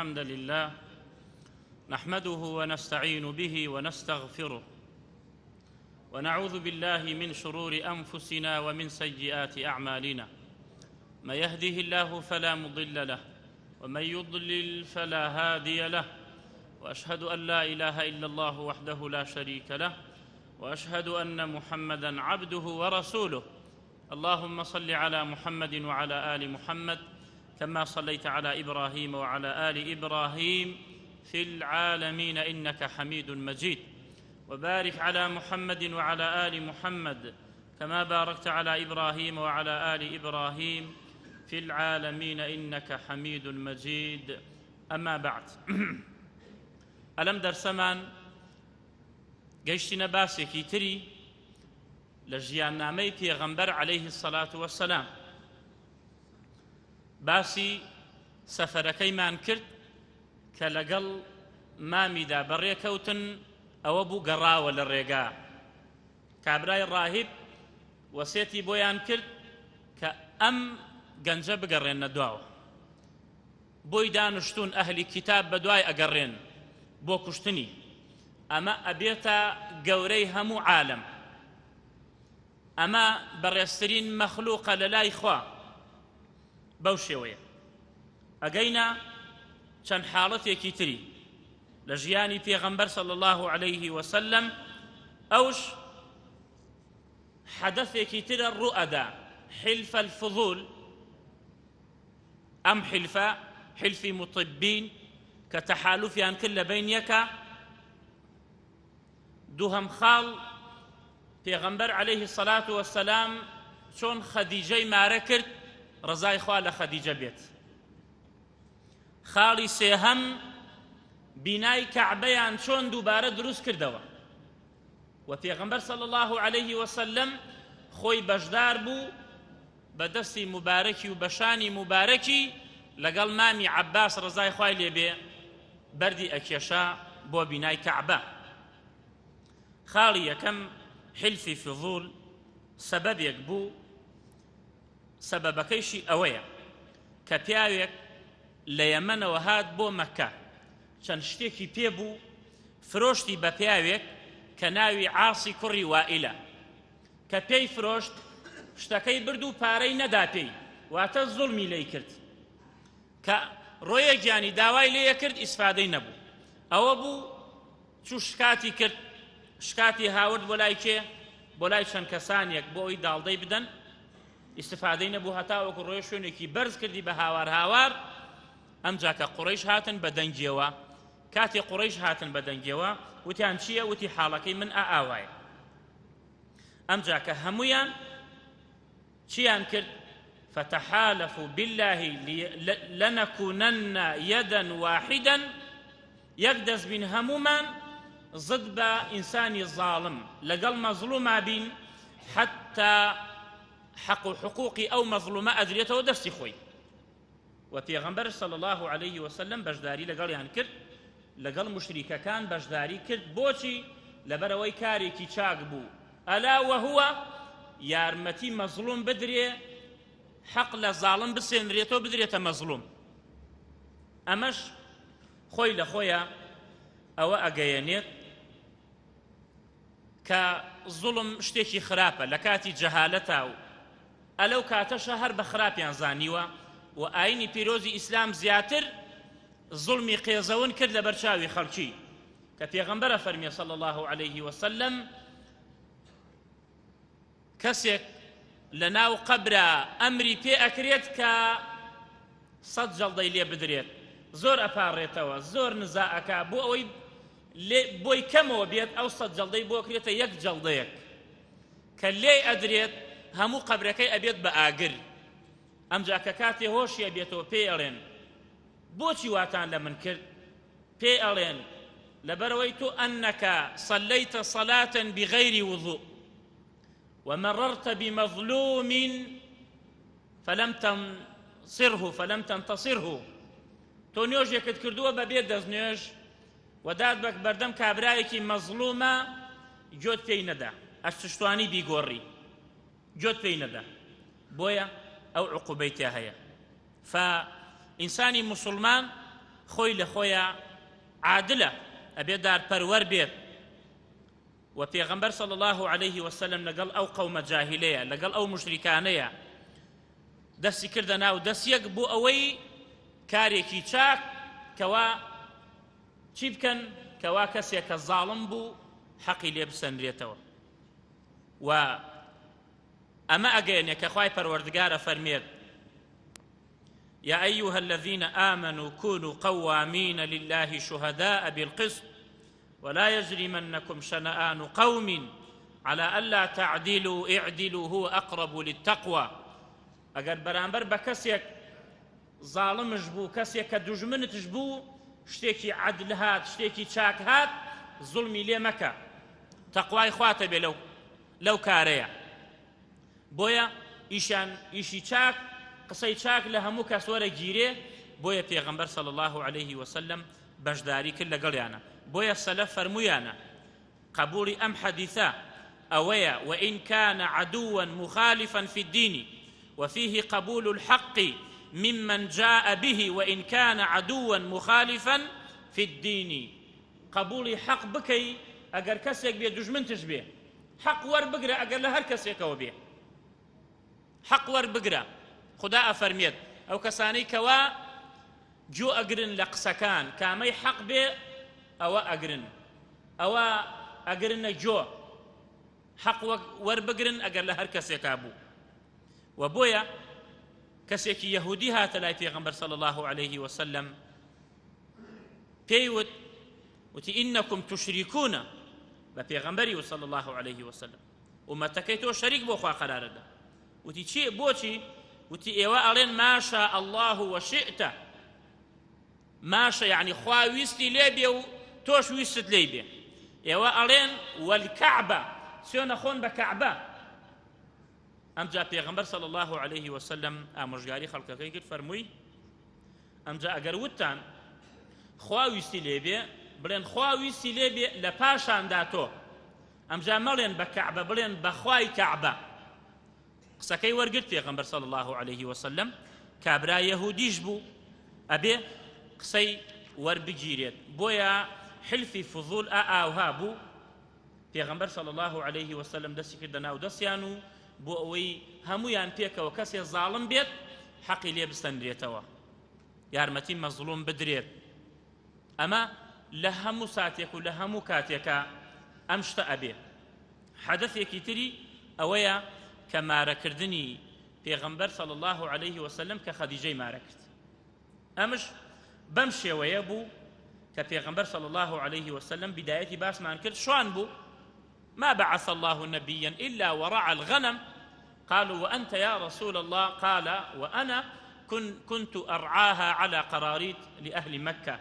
الحمد لله نحمده ونستعين به ونستغفره ونعوذ بالله من شرور انفسنا ومن سيئات اعمالنا من يهده الله فلا مضل له ومن يضلل فلا هادي له واشهد ان لا اله الا الله وحده لا شريك له واشهد ان محمدا عبده ورسوله اللهم صل على محمد وعلى ال محمد كما صليت على ابراهيم وعلى ال ابراهيم في العالمين انك حميد مجيد وبارك على محمد وعلى ال محمد كما باركت على ابراهيم وعلى ال ابراهيم في العالمين انك حميد مجيد اما بعد الم درسمان گەیشتینە باسێکی تری لە ژیاننامەی پێغەمبەر عەلەیه الصلاة والسلام باسی سەفەرەکەیمان کرد کە لەگەڵ مامیدا بەڕێکەوتن ئەوە بوو گەڕاوە لە ڕێگا کابرای ڕاهیب وەسێتی بۆیان کرد کە ئەم گەنجە بگەڕێنە دواوە بۆی دانشتوون ئەهلی کیتاب بەدوای ئەگەڕێن بۆ کوشتنی ئەمە ئەبێتە گەورەی هەموو عالەم ئەمە بەڕێزترین مەخلوقە لە لای خوا بەو شێوەیە ئەگەینە چەند حاڵەتێکی تری لە ژیانی پێغەمبەر صلی الله عليه وسلم ئەوش حەدەثێکی ترە ڕوئەدا حلف الفضول ئەم حیلفە، حیلفی موطبین، کە تەحالوفیان کرد لە بەین یەکا، دووهەم خاڵ، پێغەمبەر عەلەیه الصلاة والسلام چۆن خەدیجەی مارە کرد، ڕەزای خوا لە خەدیجە بێت. خاڵی سێهەم، بینای کەعبەیان چۆن دووبارە دروست کردەوە و پێغەمبەر صلی الله علیه وسلم خۆی بەشدار بوو بە دەستی موبارەکی و بە شانی موبارەکی لەگەڵ مامی عەباس ڕەزای خوای لێ بێ بەردی ئەکێشا بۆ بینای کەعبە. خاڵی یەکەم حیلفی فضول سەبەبێک بوو سەبەبەکەیشی ئەوەیە کە پیاوێک لە یەمەنەوە هات بۆ مەکە چەند شتێکی پێ بوو فرۆشتی بە پیاوێک کە ناوی عاسی کوڕی وائیلە کە پێی فرۆشت شتەکەی برد و پارەی نەدا پێی واتە زوڵمی لێی کرد کە ڕۆیە گیانی داوای لێ کرد ئیسفادەی نەبوو ئەوە بوو چوو شکاتی کرد شکاتی هاورد بۆ لای کێ بۆ لای چەند کەسانێک بۆ ئەوی داڵدەی بدەن ئیسفادەی نەبوو هەتاوەکو ڕۆیە شوێنێکی بەرز کردی بە هاوار هاوار ئەمجا کە قوڕیش هاتن بە دەنگیەوە کاتێ قوڕیش هاتن بە دەنگیەوە وتیان چییە وتی حاڵەکەی من ئا ئاوایە ئەمجا کە هەموویان چیان کرد فتحالفوا بالله لنكونن يدا واحدا یەک دەست بین هەموومان ضد بە ئینسانی زاڵم لەگەڵ مەزڵوما بین حتا حەق و حقوقی ئەو مەزڵومە ئەدرێتەوە دەستی خۆی و پێغەمبەر صلی اللە علیه وسلم بەشداری لەگەڵیان کرد لەگەڵ مشریکەکان بەشداری کرد بۆچی لەبەرئەوەی کارێکی چاک بوو ئەلا وهو یارمەتی مەزڵوم بدرێ حەق لە زاڵم بسێنرێتەوە بدرێتە مەزڵوم ئەمەش خۆی لە خۆیە ئەوە ئەگەیەنێت کە زوڵم شتێکی خراپە لە کاتی جەهالەتا و ئەلەو کاتەشە هەر بە خراپیان زانیوە و ئاینی پیرۆزی ئیسلام زیاتر زوڵمی قێزەون کرد لەبەر چاوی خەڵکی کە پێغەمبەرە فەرمیە صلی الله علیه وسلم کەسێک لە ناو قەبرا ئەمری پێ ئەکرێت کە سەد جەڵدەی لێ بدرێت زۆر ئەپاڕێتەوە زۆر نزا ئەکا بۆ ئەوەی بۆی کەمەوە بێت ئەو سەد جەڵدەی بۆ کرێتە یەک جەڵدەیەک کە لێی ئەدرێت هەموو قەبرەکەی ئەبێت بە ئاگر ئەمجا کە کاتێ هۆشی ئەبێتەوە پێی ئەڵێن بۆچی واتان لە من کرد پێی ئەڵێن لەبەرئەوەی تۆ ئەنەکە صلیت صلاة بغیر وضوء ومررت بمظلوم فلم تنصره فلم تنتصره تۆ نوێژێکت کردووە بەبێ دەستنوێژ و داد بە بەردەم کابرایەکی مەزڵومە گوێت پێی نەدا ئەشتشتوانی بیگۆڕی گوێت پێی نەدا بۆیە ئەو عقوبەی تیا هەیە ف ئینسانی موسڵمان خۆی لە خۆیا عادلە، ئەبێ دادپەروەر بێت. و پێغەمبەر صلی اللە علیه وسلم لەگەڵ ئەو قەومە جاهیلەیە، لەگەڵ ئەو موشریکانەیە، دەستی کردە ناو دەست یەک بۆ ئەوەی کارێکی چاک کەوا چی بکەن کەوا کەسێک کە زاڵم بوو حەقی لێ بسەنرێتەوە. و ئەمە ئەگەیەنێ کە خوای پەروەردگار ئەفەرمێت يا أيها الذين آمنوا كونوا قوامين لله شهداء بالقسط ولا يجرمنكم شنآن قوم على ألا تعدلوا اعدلوا هو أقرب للتقوى ئەگەر بەرامبەر بە کەسێک زاڵمش بوو کەسێک کە دوژمنتش بوو شتێکی عەدل هات شتێکی چاک هات زوڵمی لێ مەکە تەقوای خواتە بێ لەو لەو کارەیە بۆیە ئیشیان ئیشی چاک قسەی چاک لە هەموو کەس وەرەگیرێ بۆیە پێغەمبەر صلی الله علیه وسلم بەشداری کرد لەگەڵیانە بۆیە سەلەف فەرموویانە قبوڵی ئەم حەدیثە ئەوەیە وإن كان عدوا مخالفا في الدين وفيه قبول الحق ممن جاء به وإن كان عدوا مخالفا في الدين قبوڵی حەق بکەی ئەگەر کەسێک بێ دوژمنتش بێ حەق وەربگرە ئەگەر لە هەر کەسێکەوە بێ حەق وەربگرە خودا ئەفەرمێت ئەو کەسانەی کەوا گوێ ئەگرن لە قسەکان کامەی حەق بێ ئەوە ئەگرن ئەوە ئەگرنە گۆ حەق وەربگرن ئەگەر لە هەر کەسێکا بوو و بۆیە کەسێکی یەهودی هاتە لای پێغەمبەر صلی الله علیه وسلم پێی وت وتی ئینەکم تشریکونە بە پێغەمبەری و صلی الله علیه وسلم ئومەتەکەی تۆ شەریک بۆ خوا قەرارەدا وتی چی بۆچی وتی ئێوە ئەڵێن ماشا الله وشئت ماشە یعنی خوا ویستی لێ بێ و تۆش ویستت لێی بێ ئێوە ئەڵێن والکعبە سوێنە خۆن بە کەعبە ئەمجا پێغەمبەر صلی الله علیه وسلم ئامۆژگاری خەڵکەکەی کرد فەرمووی ئەمجا ئەگەر وتتان خوا ویستی لێ بێ بڵێن خوا ویستی لێ بێ لە پاشاندا تۆ ئەمجا مەڵێن بە کەعبە بڵێن بە خوای کەعبە قسەکەی وەرگرت پێغەمبەر صلی الله علیه وسلم کابرا یەهودیش بوو ئەبێ قسەی وەربگیرێت بۆیە حلفی فضول ئا ئاوها بوو پێغەمبەر صلی الله علیه وسلم دەستی کردە ناو دەستیان و بۆ ئەوەی هەمویان پێکەوە کەسێ زاڵم بێت حەقی لێ بسەنرێتەوە یارمەتی مەزڵوم بدرێت ئەمە لە هەموو ساتێک و لە هەموو کاتێکە ئەم شتە ئەبێ حەدەثێکی تری ئەوەیە کە مارەکردنی پێغەمبەر صلی الله علیه وسلم کە خەدیجەی مارە کرد ئەمش بەم شێوەیە بوو کە پێغەمبەر صلی الله علیه وسلم بدایەتی باسمان کرد شوان بوو ما بعث الله نبيا إلا ورعى الغنم قالوا وأنت يا رسول الله قال وأنا كنت أرعاها على قراريط لأهل مكة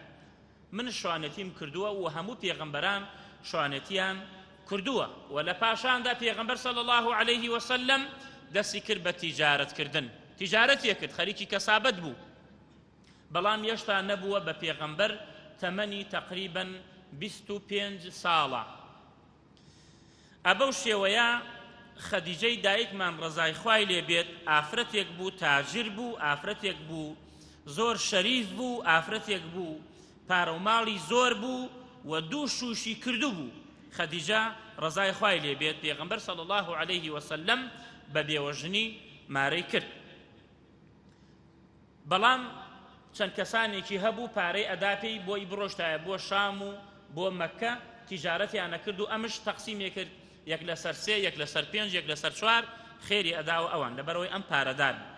من شوانەتیم کردووە و هەموو پێغەمبەران شوانەتیان کردووە و لە پاشاندا پێغەمبەر صلی الله علیه وسلم دەستی کرد بە تیجارەتکردن تیجارەتێ کرد خەریکی کەسابەت بوو بەڵام یەشتا نەبووە بە پێغەمبەر تەمەنی تەقریبەن 25 ساڵە ئەبەو شێوەیە خەدیجەی دایکمان ڕەزای خوای لێ بێت ئافرەتێک بوو تاجر بوو ئافرەتێک بوو زۆر شەریف بوو ئافرەتێک بوو پارە و ماڵی زۆر بوو و دوو شووشی کردو بوو خەدیجە ڕەزای خوای لێ بێت پێغەمبەر صلی الله علیه وسلم بە بێوەژنی مارەی کرد بەڵام چەند کەسانێکی هەبوو پارەی ئەدا پێی بۆی بڕۆشتایە بۆ شام و بۆ مەککە تیجارەتیان ئەکرد و ئەمش تەقسیمێ کرد یەک لەسەر سێ یەک لەسەر پێنج یەک لەسەر چوار خێری ئەداوە ئەوان لەبەرەوەی ئەم پارەدار بوو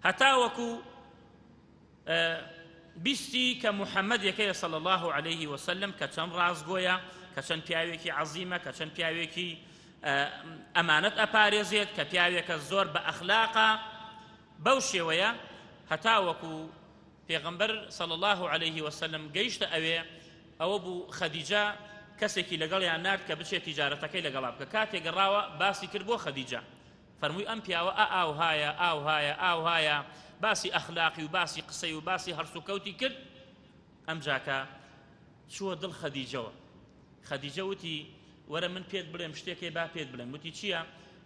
هەتاوەکو بیستی کە محەممەد یەکەیە صلی الله عليه وسلم کە چەند ڕاستگۆیە کە چەند پیاوێکی عەزیمە کە چەند پیاوێکی ئەمانەت ئەپارێزێت کە پیاوێکە زۆر بە ئەخلاقە بەو شێوەیە هەتاوەکو پێغەمبەر صلی اللە علیه وسلم گەیشتە ئەوێ ئەوە بوو خەدیجە کەسێکی لەگەڵیان نارد کە بچێت تیجارەتەکەی لەگەڵا بکە کاتێ گەڕاوە باسی کرد بۆ خەدیجە فەرمووی ئەم پیاوە ئا ئاوهایە ئاوهایە ئاوهایە باسی ئەخلاقی و باسی قسەی و باسی هەڵسوکەوتی کرد ئەم جاکە چووە دڵ خەدیجەوە خەدیجە وتی وەرە من پێت بڵێم شتێکێ با پێت بڵێم. وتی چییە؟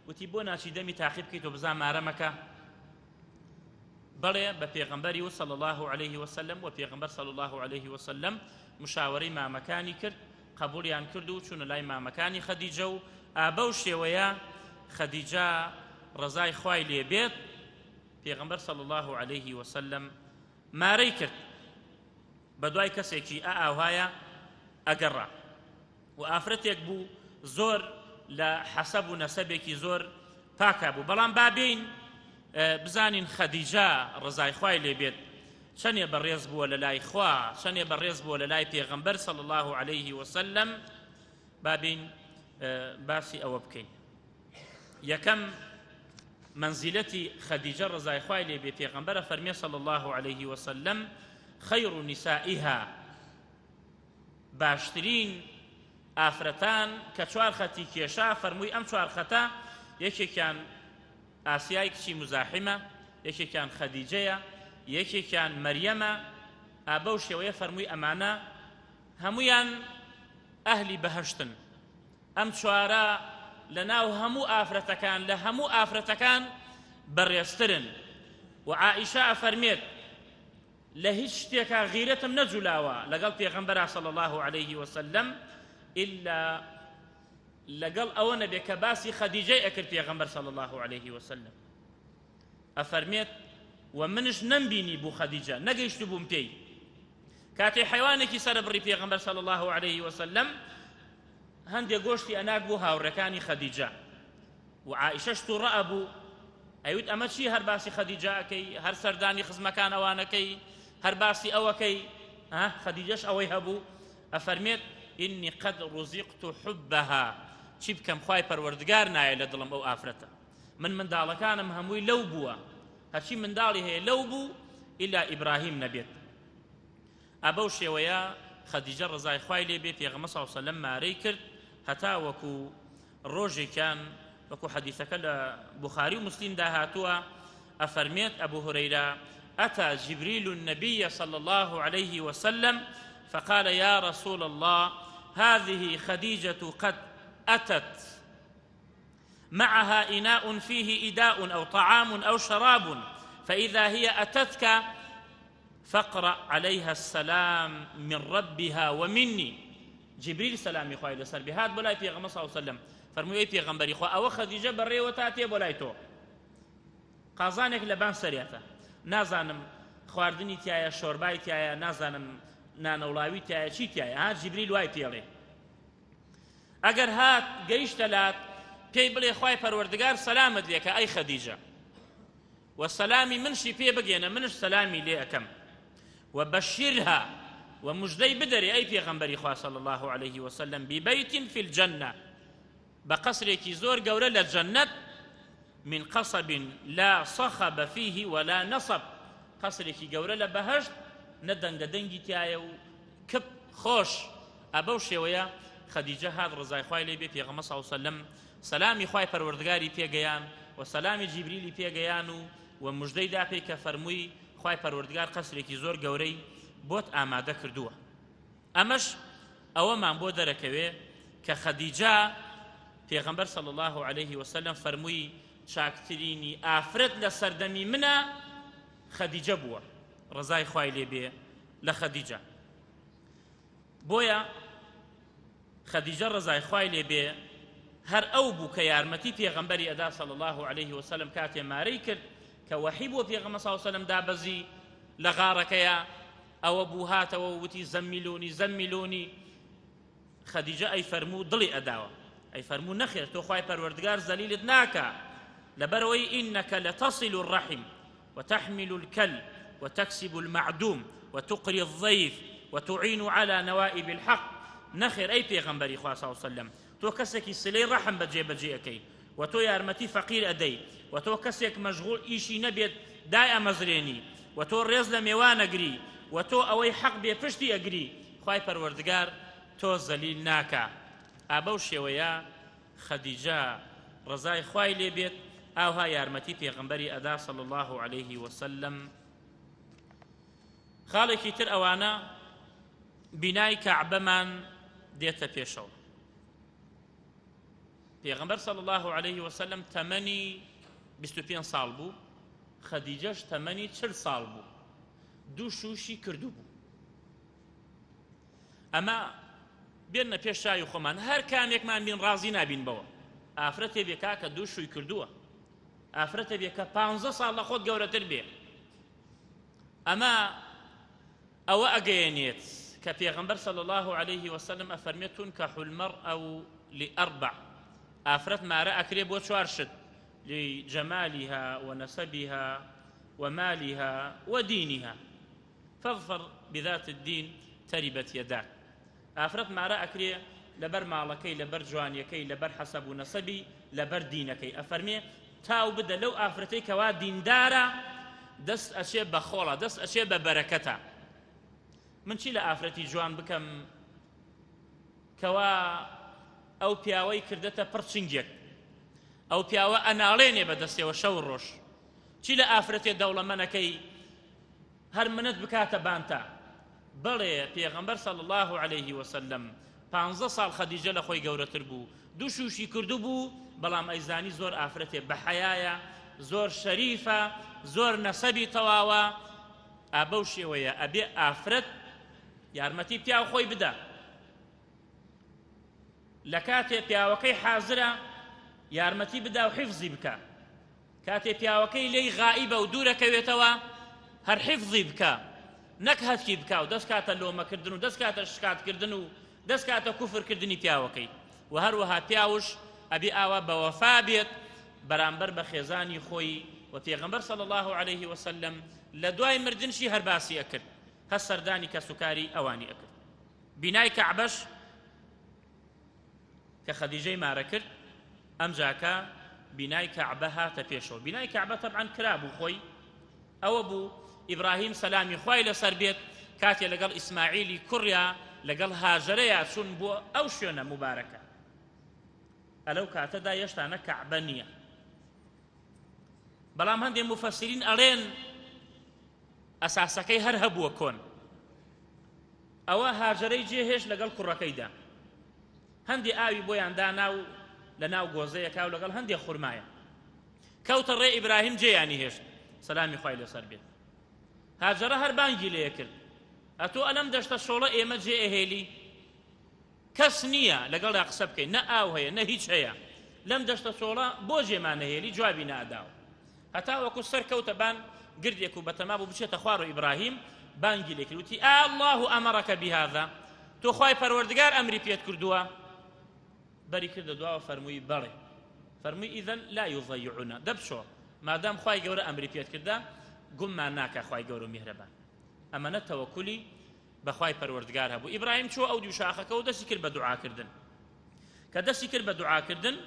وتی بۆ ناچی دەمی تاقی بکەیتەوە بزان مارە مەکە؟ بەڵێ بە پێغەمبەری وت صلی اللە علیه وسلم و پێغەمبەر صلی اللە علیه وسلم مشاوەرەی مامەکانی کرد قەبوڵیان کرد و چوونە لای مامەکانی خەدیجە و ئا بەو شێوەیە خەدیجە ڕەزای خوای لێ بێت پێغەمبەر صلی اللە علیه وسلم مارەی کرد بە دوای کەسێکی ئا ئاوهایە ئەگەڕا و ئافرەتێک بوو زۆر لە حەسەب و نەسەبێکی زۆر پاکا بوو بەڵام با بێین بزانین خەدیجە ڕزای خوای لێ بێت چەندێ بەڕێز بووە لە لای خوا چەندێ بەڕێز بووە لە لای پێغەمبەر صلی الله علیه وسلم با بین باسی ئەوە بکەین یەکەم منزلەتی خەدیجە ڕزای خوای لێ بێ پێغەمبەرە فەرمیێ صلی الله علیه وسلم خیر نسائها باشترین ئافرەتان کە چوار خەتی کێشا فەرمووی ئەم چوار خەتە یەکێکیان ئاسیای کچی مزاحمە یەکێکیان خەدیجەیە یەکێکیان مەریەمە ئا بەو شێوەیە فەرمووی ئەمانە هەمویان ئەهلی بەهەشتن ئەم چوارە لە ناو هەموو ئافرەتەکان لە هەموو ئافرەتەکان بەڕێزترن و عائیشە ئەفەرمێت لە هیچ شتێکا غیرەتم نەجولاوە لەگەڵ پێغەمبەرا صلی اللە علیه وسلم ئیلا لەگەڵ ئەوە نەبێ کە باسی خەدیجەی ئەکرد پێغەمبەر صلی اللە علیه وسلم ئەفەرمێت و منش نەمبینی بوو خەدیجە نەگەیشت بووم پێی کاتێ حیوانێکی سەربڕی پێغەمبەر صلی الله علیه وسلم هەندێک گۆشتی ئەنارد بۆ هاوڕێکانی خەدیجە و عائیشەش توڕە ئەبوو ئەیوت ئەمە چی هەر باسی خەدیجە ئەکەی هەر سەردانی خزمەکان ئەوانەکەی هەر باسی ئەوەکەی ها خەدیجەش ئەوەی هەبوو ئەفەرمێت ئینی قد ڕزیقت حبها چی بکەم خوای پەروەردگار نایە لە دڵم ئەو ئافرەتە من منداڵەکانم هەمووی لەو بووە هەرچی منداڵی هەیە لەو بوو ئیلا ئیبراهیم نەبێت ئا بەو شێوەیە خەدیجە ڕەزای خوای لێ بێ پێغەمبەر صلی الله علیه وسلم مارەی کرد هەتا وەکو ڕۆژێکیان وەکو حەدیثەکە لە بوخاری و مسلمدا هاتووە ئەفەرمێت ئەبو هورەیرە أتى جبريل النبي صلى الله عليه وسلم فقال يا رسول الله هذه خديجة قد أتت معها إناء فيه إداء أو طعام أو شراب فإذا هي أتتك فاقرأ عليها السلام من ربها ومني جبریل سەلامی خوای لەسەر بێ هات بۆ لای پێغەمبەر صلی الله علیه وسلم فەرمووی ئەی پێغەمبەری خوا ئەوە خەدیجە بەڕێوە تا تێ بۆ لای تۆ قازانێک لەبان سەریاتە نازانم خواردنی تایە شۆربای تایە نازانم نانەوڵاوی تایە چی تایە ها جبریل وای پێڵێ ئەگەر هات گەیشتە لات پێی بڵێ خوای پەروەردگار سەلامت لێکە ئەی خەدیجە و سەلامی منشی پێ بگەێنە منش سەلامی لێ ئەکەم و بەشیرها و مژدەی بدەرێ ئەی پێغەمبەری خوا صلی الله علیه وسلم ببیت فی الجنة بە قەسرێکی زۆر گەورە لە جەنەت من قصب لا صخب فيه ولا نصب قەسرێکی گەورە لە بەهەشت نە دەنگە دەنگی تایە و کپ خۆش ئا بەو شێوەیە خەدیجە هات ڕەزای خوای لێ بێ پێغەمبەر صلی اللە علیە وسلم سەلامی خوای پەروەردگاری پێگەیان و سەلامی جیبریلی پێگەیان و و مژدەی دا پێی کە فەرمووی خوای پەروەردگار قەسرێکی زۆر گەورەی بۆت ئامادە کردووە ئەمەش ئەوەمان بۆ دەرەکەوێ کە خەدیجە پێغەمبەر صلی الله علیه وسلم فەرمووی چاکترینی ئافرەت لە سەردەمی منە خەدیجە بووە ڕەزای خوای لێ بێ لە خەدیجە بۆیە خەدیجە ڕەزای خوای لێ بێ هەر ئەو بوو کە یارمەتی پێغەمبەری ئەدا صلی الله علیه وسلم کاتێ مارەی کرد کە وەحی بۆ پێغەمبەر صلی الله علیه وسلم دابەزی لە غارەکەیا ئەوە بوو هاتەوە وتی زەمیلونی زەمیلونی خەدیجە ئەی فەرموو دڵی ئەداوە ئەی فەرموو نەخێر تۆ خوای پەروەردگار زەلیلت ناکا لەبەرەوەی ئینەکە لەتەصل الرحم وتحمل الكل وتكسب المعدوم وتقري الضيف وتعين على نوائب الحق نەخێر ئەی پێغەمبەری خوا صلی الله علیه وسلم تۆ کەسێکی سلەی ڕەحم بەجێ بەجێ ئەکەی و تۆ یارمەتی فەقیر ئەدەی و تۆ کەسێک مەشغوڵ ئیشی نەبێت دای ئەمەزرێنی و تۆ ڕێز لە مێوان ئەگری و تۆ ئەوەی حەق بێ پشتی ئەگری خوای پەروەردگار تۆ زەلیل ناکا ئا بەو شێوەیە خەدیجە ڕەزای خوای لێ بێت ئاوها یارمەتی پێغەمبەری ئەدا صلی الله علیه وسلم خاڵێکی تر ئەوانە بینای کەعبەمان دێتە پێشەوە پێغەمبەر صلی الله علیه وسلم تەمەنی 25 ساڵ بوو. خەدیجەش تەمەنی 40 ساڵ بوو، دوو شووشی کردبوو. ئەمە بێنە پێش چاوی خۆمان، هەر کامێکمان بین ڕازی نابین بەوە. ئافرەتێ بێ کاکە دوو شووی کردووە، ئافرەتێ بێ کە پانزە ساڵ لە خۆت گەورەتر بێ. ئەمە ئەوە ئەگەیەنێت کە پێغەمبەر صلی اللە علیه وسلم ئەفەرمێت تنکح المرأة لأربع، ئافرەت مارە ئەکرێ بۆ چوار شت، لجمالها ونسبها ومالها ودينها فاظفر بذات الدين تربت يداك. ئافرەت مارە ئەکرێ لەبەر ماڵەکەی، لەبەر جوانیەکەی، لەبەر حەسەب و نەسەبی، لەبەر دینەکەی. ئەفەرمێ تاو بدە لەو ئافرەتەی کەوا دیندارە، دەست ئەچێ بە خۆڵە، دەست ئەچێ بە بەرەکەتە. من چی لە ئافرەتی جوان بکەم کەوا ئەو پیاوەی کردەتە پڕ چنگێک، ئەو پیاوە ئەناڵێنێ بە دەستەوە شەو ڕۆژ. چی لە ئافرەتێ دەوڵەمەنەکەی هەر منەت بکاتە بانتا. بەڵێ پێغەمبەر صلی اللە علیه وسلم پانزە ساڵ خەدیجە لە خۆی گەورەتر بوو، دوو شووشی کردبوو، بەڵام ئەیزانی زۆر ئافرەتێ بەحەیایە، زۆر شەریفە، زۆر نەسەبی تەواوە. ئا بەو شێوەیە ئەبێ ئافرەت یارمەتی پیاو خۆی بدا. لە کاتێ پیاوەکەی حازرە یارمەتی بدا و حیفزی بکا. کاتێ پیاوەکەی لێی غائیبە و دوورەکەوێتەوە هەر حیفزی بکا، نەک هەتکی بکا و دەست کاتە لۆمەکردن و دەست کاتە شکاتکردن و دەست کاتە کوفرکردنی پیاوەکەی. و هەروەها پیاوش ئەبێ ئاوا بەوەفا بێت بەرامبەر بە خێزانی خۆی. و پێغەمبەر صلی اللە علیه وسلم لە دوای مردنشی هەر باسی ئەکرد، هەر سەردانی کەسوکاری ئەوانی ئەکرد. بینای کەعبەش کە خەدیجەی مارە کرد، ئەمجاکە بینای کەعبە هاتە پێشەوە. بینای کەعبە تەبعەن کرابوو خۆی، ئەوە بوو ئیبراهیم سەلامی خوای لەسەر بێت کاتێ لەگەڵ ئیسماعیلی کوڕیا لەگەڵ هاجەرەیا چوون بۆ ئەو شوێنە موبارەکە. ئەلەو کاتەدا یەشتا نە کەعبە نییە، بەڵام هەندێ موفەسیرین ئەڵێن ئەساسەکەی هەر هەبووە کۆن. ئەوە هاجەرەی جێهێشت لەگەڵ کوڕەکەیدا، هەندێ ئاوی بۆیان دانا و لە ناو گۆزەیەکا و لەگەڵ هەندێ خورمایە کەوتە ڕێ. ئیبراهیم جێیانی هێشت سەلامی خوای لەسەر بێت. هاجەرە هەر بانگی لێ کرد، ئەتۆ ئەلەم دەشتە شۆڵە ئێمە جێ ئەهێلی، کەس نییە لەگەڵیا قسە بکەین، نە ئاو هەیە نە هیچ هەیە لەم دەشتە چۆڵە، بۆ جێمان نەهێلی؟ جوابی نەئەداوە هەتاوەکو سەر کەوتە بان گردێک و بەتەما بوو بچێتە خوار و ئیبراهیم بانگی لێ کرد وتی ئا اللە ئەمەرەکە بهذا، تۆ خوای پەروەردگار ئەمری پێت کردووە؟ بەری کردە دواوە فەرمووی بەڵێ. فەرمووی ئیذن لا یضیعنا، دەبچۆ مادام خوای گەورە ئەمری پێت کردە گوممان ناکا خوای گەورە و میهرەبان. ئەمەنە تەوەکولی بەخوای پەروەردگار هەبوو. ئیبراهیم چووە ئەو دیو شاخەکە و دەستی کرد بە دوعاکردن. کە دەستی کرد بە دوعاکردن،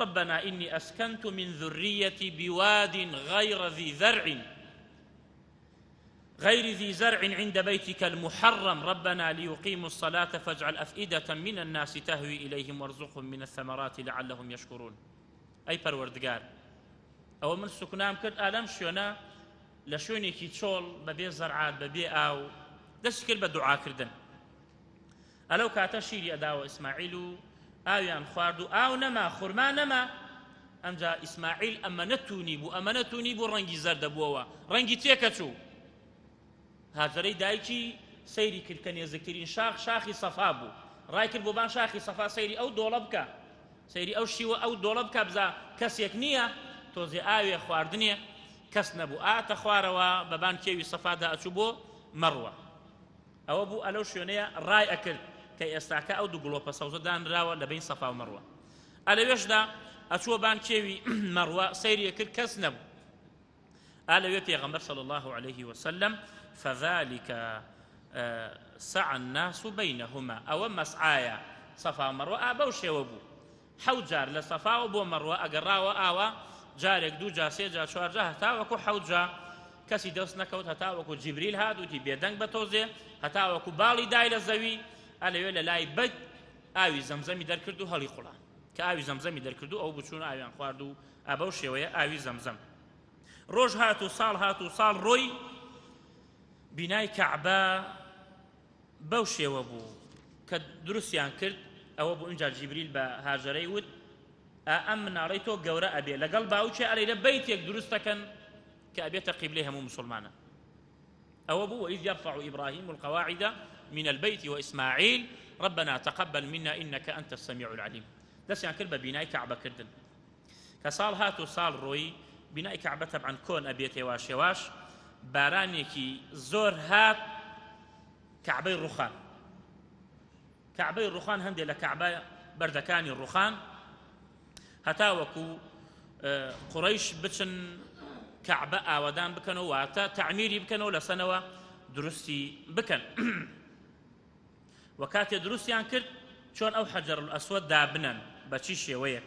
ربنا إني أسكنت من ذريتي بواد غير ذي زرع غير ذي زرع عند بيتك المحرم ربنا ليقيموا الصلاة فاجعل أفئدة من الناس تهوي إليهم وارزقهم من الثمرات لعلهم يشكرون. ئەی پەروەردگار ئەوە من سوکنام کرد ئالەم شوێنە لە شوێنێکی چۆڵ بەبێ زەرعات بەبێ ئاو. دەستی کرد بە دوعاکردن. ئەلەو کاتە شیری ئەداوە ئیسماعیل و ئاویان خوارد و ئاو نەما، خورما نەما. ئەمجا ئیسماعیل ئەمەنە تونی بوو، ئەمەنە تونی بوو، ڕەنگی زەردە بووەوە، ڕەنگی تێکەچوو. هاجەرەی دایکی سەیری کرد کە نێزکترین شاخ شاخی سەفا بوو، ڕای کرد بۆ بان شاخی سەفا سەیری ئەو دۆڵە بکە، سەیری ئەو شیوە ئەو دۆڵە بکە بزا کەسێک نییە، تۆزێ ئاوێ خواردنێ، کەس نەبوو. ئاتە خوارەوە بەبان کێوی سەفادا ئەچوو بۆ مەڕوە. ئەوە بوو ئەلەو شوێنەیە ڕای ئەکرد کە ئێستاکە ئەو دوو گڵۆپە سەوزە دانراوە لە بەین سەفا و مەڕوە. ئەلەوێشدا ئەچووە بان کێوی مەڕوە سەیری ئەکرد کەس نەبوو. ئا لەوێ پێغەمبەر صلی الله علیه وسلم فذلك سعى الناس بينهما، ئەوە مەسعایە سەفا و مەڕوە ئا بەو شێوە بوو. حەوت جار لە سەفاوە بۆ مەڕوە ئەگەڕاوە ئاوا جارێک دوو جا سێ جا چوار جا هەتاوەکو حەوت جا کەسی دەست نەکەوت، هەتاوەکو جیبریل هات وتی بێدەنگ بە تۆزێ، هەتاوەکو باڵی دای لە زەوی. ئەلەوێ لە لای بەد ئاوی زەمزەمی دەرکرد و هەڵی قوڵا. کە ئاوی زەمزەمی دەرکرد و ئەو بچوون ئاویان خوارد و ئا بەو شێوەیە ئاوی زەمزەم. ڕۆژ هات و ساڵ هات و ساڵ ڕۆی، بینای کەعبە بەو شێوە بوو کە دروستیان کرد. ئەوە بوو ئینجا جیبریل بە هاجەرەی وت ئا ئەم مناڵەی تۆ گەورە ئەبێ لەگەڵ باوکێ ئەلەیلە بەیتێک دروست دەکەن. کە ئەبێتە قیبلەی هەموو موسڵمانان. ئەوە بوو وإذ يرفع إبراهيم القواعد من البيت وإسماعيل ربنا تقبل منا إنك أنت السميع العليم. دەستیان کرد بە بینای کەعبە کردن. کە ساڵ هات و ساڵ ڕۆیی بینای کەعبە تەبعەن کۆن ئەبێت هێواش هێواش بارانێکی زۆر هات کەعبەی ڕوخان. کەعبەی ڕوخان هەندێک لە کەعبە بەردەکانی ڕوخان هەتاوەکو قوڕەیش بچن کەعبە ئاوەدان بکەنەوە واتە تەعمیری بکەنەوە لەسەنەوە دروستی بکەن. و کاتێ دروستیان کرد چۆن ئەو حەجەر الئەسوەد دابنەن بە چی شێوەیەک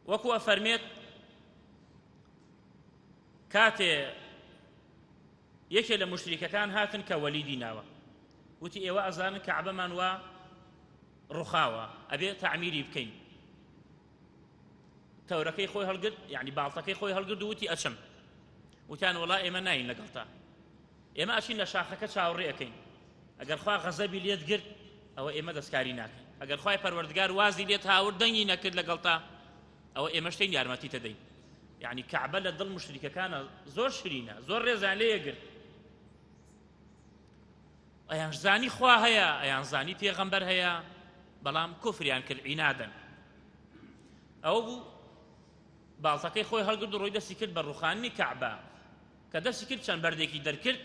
وەکو ئەفەرمێت کاتێ یەکێ لە مشریکەکان هاتن کە وەلیدی ناوە وتی ئێوە ئەزانن کەعبەمان وا ڕوخاوە ئەبێ تەعمیری بکەین تەورەکەی خۆی هەڵگرت یعنی باڵتەکەی خۆی هەڵگرت و وتی ئەچم وتیان وەڵا ئێمە ناین لەگەڵتا ئێمە ئەچین لە شاخەکە چاوەڕێ ئەکەین ئەگەر خوا غەزەبی لێت گرت ئەوە ئێمە دەستکاری ناکەین ئەگەر خوای پەروەردگار وازی لێت هاورد دەنگی نەکرد لەگەڵتا ئەوە ئێمە شتین یارمەتی تەدەین یعنی کەعبە لە دڵ مشریکەکانە زۆر شرینە زۆر ڕێزان لێگرت ئەیان زانی خوا هەیە ئەیان زانی پێغەمبەر هەیە بەڵام کوفریان کرد عینادەن ئەوە بوو باڵتەکەی خۆی هەڵگرت و ڕۆی دەستی کرد بە ڕوخاننی کەعبە کە دەستی کرد چەند بەردێکی دەرکرد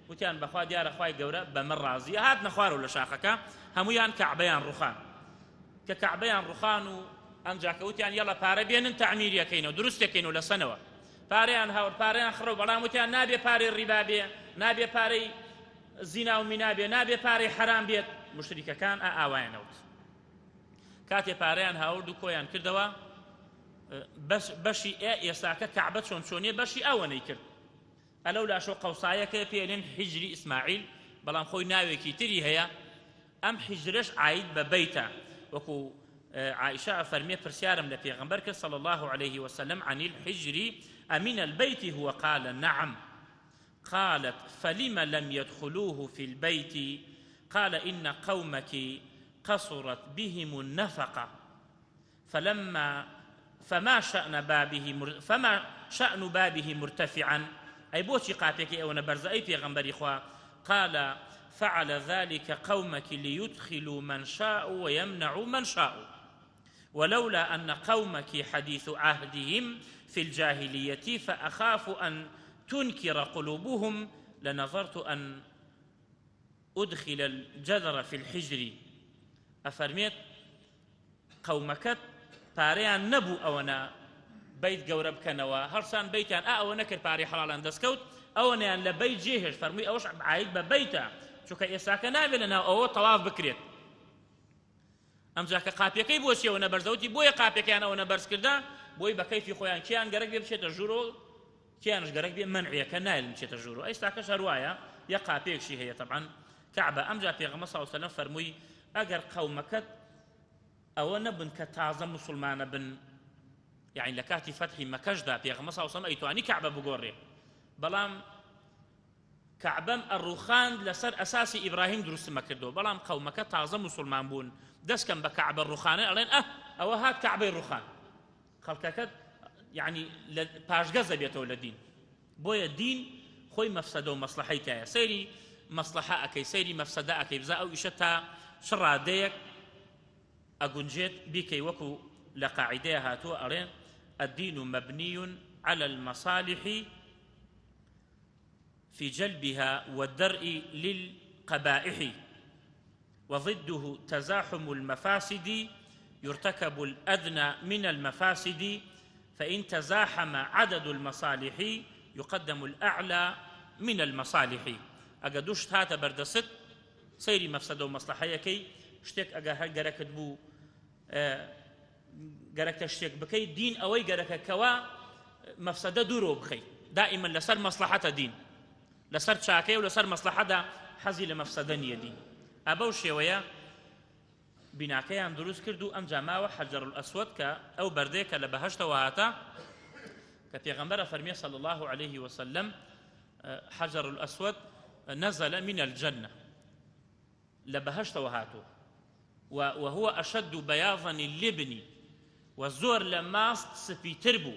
وتیان بەخوا دیارە خوای گەورە بەمە ڕازیە هاتنە خوارەوە لە شاخەکە هەمویان کەعبەیان ڕوخان کە کەعبەیان ڕوخان و ئەمجا کە وتیان یەڵە پارە بێنن تەعمیریەکەینەوە دروستەکەینەوە لە سەنەوە پارەیان هاورد پارەیان خڕەو بەڵام وتیان نابێ پارەی ڕیبا بێ نابێ پارەی زینا و مینا بێ نابێ پارەی حەرام بێت مشریکەکان ئا ئاوایانەوت کاتێ پارەیان هاورد و کۆیان کردەوە بەش بەشی ئێ ئێساکە کەعبە چۆن چۆنیە بەشی ئەوەنەی کرد ئەلەو لاشۆ قەوسایەکەی پێ ئەلێن حیجری ئیسماعیل بەڵام خۆی ناوێکی تری هەیە ئەم حیجرەش عاید بە بەیتە وەکو عائشە ئەفەرمێ پرسیارم لە پێغەمبەر کرد صلی الله عليه وسلم عن الحجر أمن البيت هو قال نعم قالت فلم لم يدخلوه في البيت قال إن قومك قصرت بهم النفقة فلما فما شأن بابه فما شأن بابه مرتفعا ئەی بۆچی قاپێکی ئەوەنە بەرزە ئەی پێغەمبەری خوا قال فعل ذلك قومك ليدخلوا من شاءوا ويمنعوا من شاءوا ولولا أن قومك حديث عهدهم في الجاهلية فأخاف أن تنكر قلوبهم لنظرت أن أدخل الجذر في الحجر ئەفەرمێت قەومەکەت پارەیان نەبوو ئەوەنە بەیت گەورە بکەنەوە هەڵسان بەیتیان ئا ئەوە نەکرد پارەی حەڵاڵیان دەستکەوت ئەوەنەیان لە بەیت جێهێشت فەرمووی ئەوەش عاید بە بەیتە چونکە ئێستاکە نابێت لەناو ئەوە تەواف بکرێت ئەمجا کە قاپیەکەی بۆ چیەوە نەبەرزەوتی بۆیە قاپیەکەیان ئەوە نەبەرز کردە بۆی بە کەیفی خۆیان کیان گەرەک بێ بچێتە ژوورەوە کیانش گەرەک بێ مەنعیەکە نایلن بچێتە ژوورەوە ئێستاکەش هەروایە یە قاپیەکشی هەیە تەبعەن کەعبە ئەمجا پێغەمبەر صلی الله علیه وسلم فەرمووی ئەگەر قەومەکەت ئەوە نەبن کە تازە موسڵمانە بن یعنی لە کاتی فەتحی مەکەشدا پێغەمبەر صلی الله علیه وسلم ئەیتوانی کەعبە بگۆڕێ بەڵام کەعبەم ئەڕوخاند لەسەر ئەساسی ئیبراهیم دروستمە کردەوە بەڵام قەومەکە تازە موسڵمان بوون دەستکەم بە کەعبە ڕوخانە ئەڵێن ئە ئەوە هات کەعبەی ڕوخان خەڵکەکەت یعنی لە پاشگەز دەبێتەوە لە دین بۆیە دین خۆی مەفسەدە و مەسڵەحەی تایە سەیری مەسڵەحە ئەکەی سەیری مەفسەدە ئەکەی بزا ئەو ئیشە تا چ ڕادەیەک ئەگونجێت بیکەی وەکو لە قاعیدەیە هاتووە ئەڵێ الدین مبنی على المصالح في جلبها والدرء للقبائح وضده تزاحم المفاسد يرتكب الأدنى من المفاسد فإن تزاحم عدد المصالح يقدم الأعلى من المصالح ئەگە دوو شت هاتە بەردەست سەیری مەفسەدە و مەسلحەیەکەی شتێک ئەگە هەر گەرەکت بوو گەرەکتە شتێک بکەی دین ئەوەی گەرەکە کەوا مەفسەدە دوورەوە بخەی دائما لەسەر مەسلحەتە دین لەسەر چاکەیە و لەسەر مەسلحەدا حەزی لە مەفسەدە نییە دین ئەبەو شێوەیە بیناکەیان دروست کرد و ئەمجا ماوە حەجەر الئەسوەد کە ئەو بەردەیە کە لە بەهەشتەوە هاتە کە پێغەمبەرە فەرمیە صلی الله عليه وسلم حجر الأسود نزل من الجنة لە بەهەشتەوە هاتووە وهو أشد بياضا اللبن و زۆر لە ماست سپیتر بوو.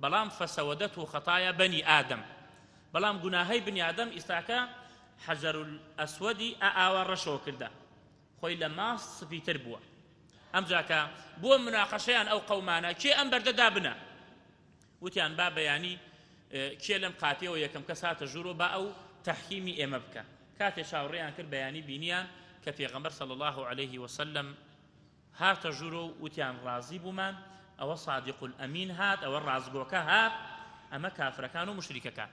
بەڵام فسودته خطايا بني آدم بەڵام گوناهەی بنی ئادەم ئیستاکە حەجەر ئەسوەدی ئاوا ڕەشەوە کردە خۆی لە ماست سپیتر بووە ئەمجا کە بووە مناقەشەیان ئەو قەومانە کێ ئەم بەردە دابنا وتیان با بەیانی کێ لەم قاپیەوە یەکەم کەس هاتە ژوورۆ با ئەو تەحکیمی ئێمە بکە کاتێ چاوەڕێیان کرد بەیانی بینیان کە پێغەمبەر صلی الله علیه وسلم هاتە ژوورۆ و وتیان ڕازی بوومان ئەوە صادق الامین هات ئەوە ڕاستگۆکە هات ئەمە کافرەکان و مشریکەکان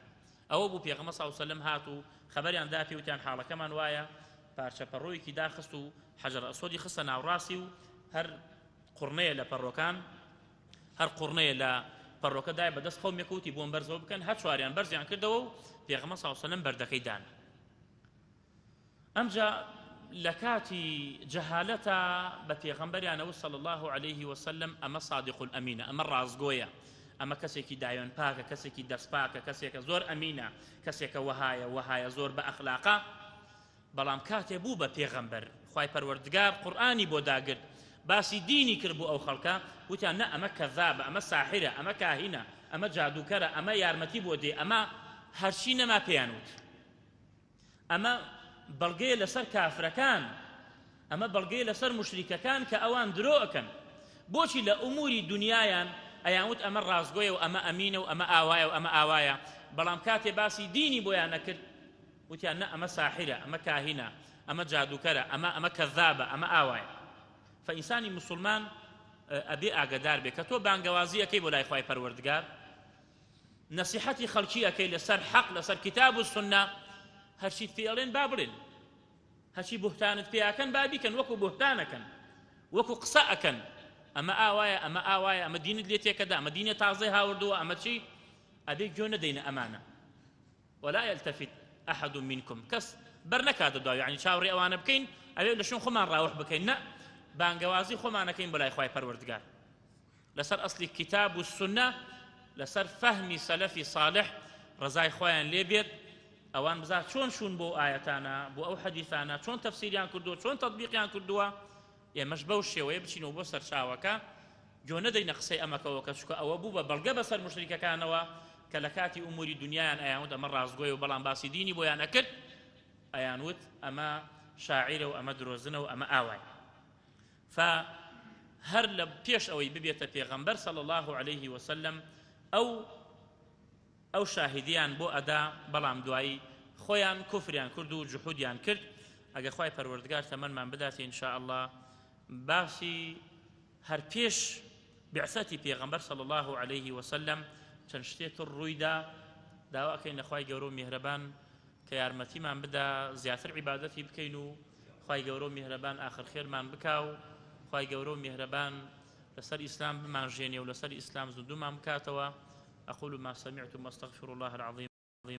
ئەوە بوو پێغەمبەر صلی الله علیه وسلم هات و خەبەریان دا پێ وتیان حاڵەکەمان وایە پارچە پەڕۆیەکی داخست و حەجەر ئەسوەدی خستە ناوڕاستی و هەر قوڕنەیە لە پەڕۆکان هەر قوڕنەیە لە پەڕۆکە دای بەدەست قەومێک وتی بۆم بەرزەوە بکەن هەر چواریان بەرزیان کردەوە و پێغەمبەر صلی الله علیه وسلم بەردەکەی دانا ئەمجا لە کاتی جەهالەتا بە پێغەمبەریانەوە صلی الله علیه وسلم ئەمە صادق الامینە ئەمە ڕاستگۆیە ئەمە کەسێکی داوێن پاکە کەسێکی دەست پاکە کەسێکە زۆر ئەمینە کەسێکە وەهایە وەهایە زۆر بە ئەخلاقە بەڵام کاتێ بوو بە پێغەمبەر خوای پەروەردگار قورئانی بۆ داگرت باسی دینی کرد بۆ ئەو خەڵکە وتیان نە ئەمە کەذابە ئەمە ساحرە ئەمە کاهینە ئەمە جادووکەرە ئەمە یارمەتی بۆ دێ ئەمە هەرچی نەما پێیان وت ئەمە بەڵگەیە لەسەر کافرەکان ئەمە بەڵگەیە لەسەر مشریکەکان کە ئەوان درۆ ئەکەن بۆچی لە ئوموری دنیایان ئەیان وت ئەمە ڕاستگۆیە و ئەمە ئەمینە و ئەمە ئاوایە و ئەمە ئاوایە بەڵام کاتێ باسی دینی بۆیان نەکرد وتیان نە ئەمە ساحرە ئەمە کاهینە ئەمە جادوکەرە ئەمە ئەمە کەذابە ئەمە ئاوایە فئینسانی مسلمان ئەبێ ئاگدار بێ کە تۆ بانگەوازی ئەکەی بۆ لای خوای پەروەردگار نەسیحەتی خەڵکی ئەکەی لەسەر حەق لەسەر کتاب و سوننە هەرچیت پێ ئەڵێن با بڵێن هەرچی بوهتانت پێ ئەکەن با بیکەن وەکو بوهتانەکەن وەکو قسە ئەکەن ئەمە ئاوایە ئەمە ئاوایە ئەمە دینت لێ تێکەدا ئەمە دینە تازەی هاوردووە ئەمە چی ئەبێ گوێ نەدەینە ئەمانە ولا يلتفت أحد منكم کەس بەر نەکاتە دوا یعنی چاوەڕێ ئەوانە بکەین ئەوێ لە شوێن خۆمان ڕاوح بکەین نە بانگەوازی خۆمانەکەین بەلای خوای پەروەردگار لەسەر ئەسلی کیتاب و سوننە لەسەر فەهمی سەلەفی صالح ڕەزای خوایان لێ بێت ئەوان بزا چۆن شوون بۆ ئایەتانە بۆ ئەو حەدیثانە چۆن تەفسیریان کردووە چۆن تەطبیقیان کردووە ئێمەش بەو شێوەیە بچینەوە بۆ سەرچاوەکە گوێ نەدەینە قسەی ئەمەکەوە کە چونکە ئەوە بوو بە بەڵگە بەسەر مشریکەکانەوە کە لە کاتی ئوموری دنیایان ئەیانوت ئەمە ڕاستگۆیە و بەڵام باسی دینی بۆیان ئەکرد ئەیانوت ئەمە شاعیرە و ئەمە درۆزنە و ئەمە ئاوایە فە هەر لە پێش ئەوەی ببێتە پێغەمبەر صلی اللە علیه وسلم ئەو ئەو شاهیدیان بۆ ئەدا بەڵام دوایی خۆیان کوفریان کرد و جحودیان کرد ئەگە خوای پەروەردگار تەمەنمان بدات ان شاء الله باسی هەر پێش بعثەتی پێغەمبەر صلی الله علیه وسلم چەند شتێتر ڕوویدا داواکەین لە خوای گەورە و میهرەبان کە یارمەتیمان بدا زیاتر عیبادەتی بکەین و خوای گەورە و میهرەبان ئاخر خێرمان بکا و خوای گەورە و میهرەبان لەسەر ئیسلام بمانژێنێ و لەسەر ئیسلام زیندوومان بکاتەوە أقول ما سمعتم واستغفر الله العظيم.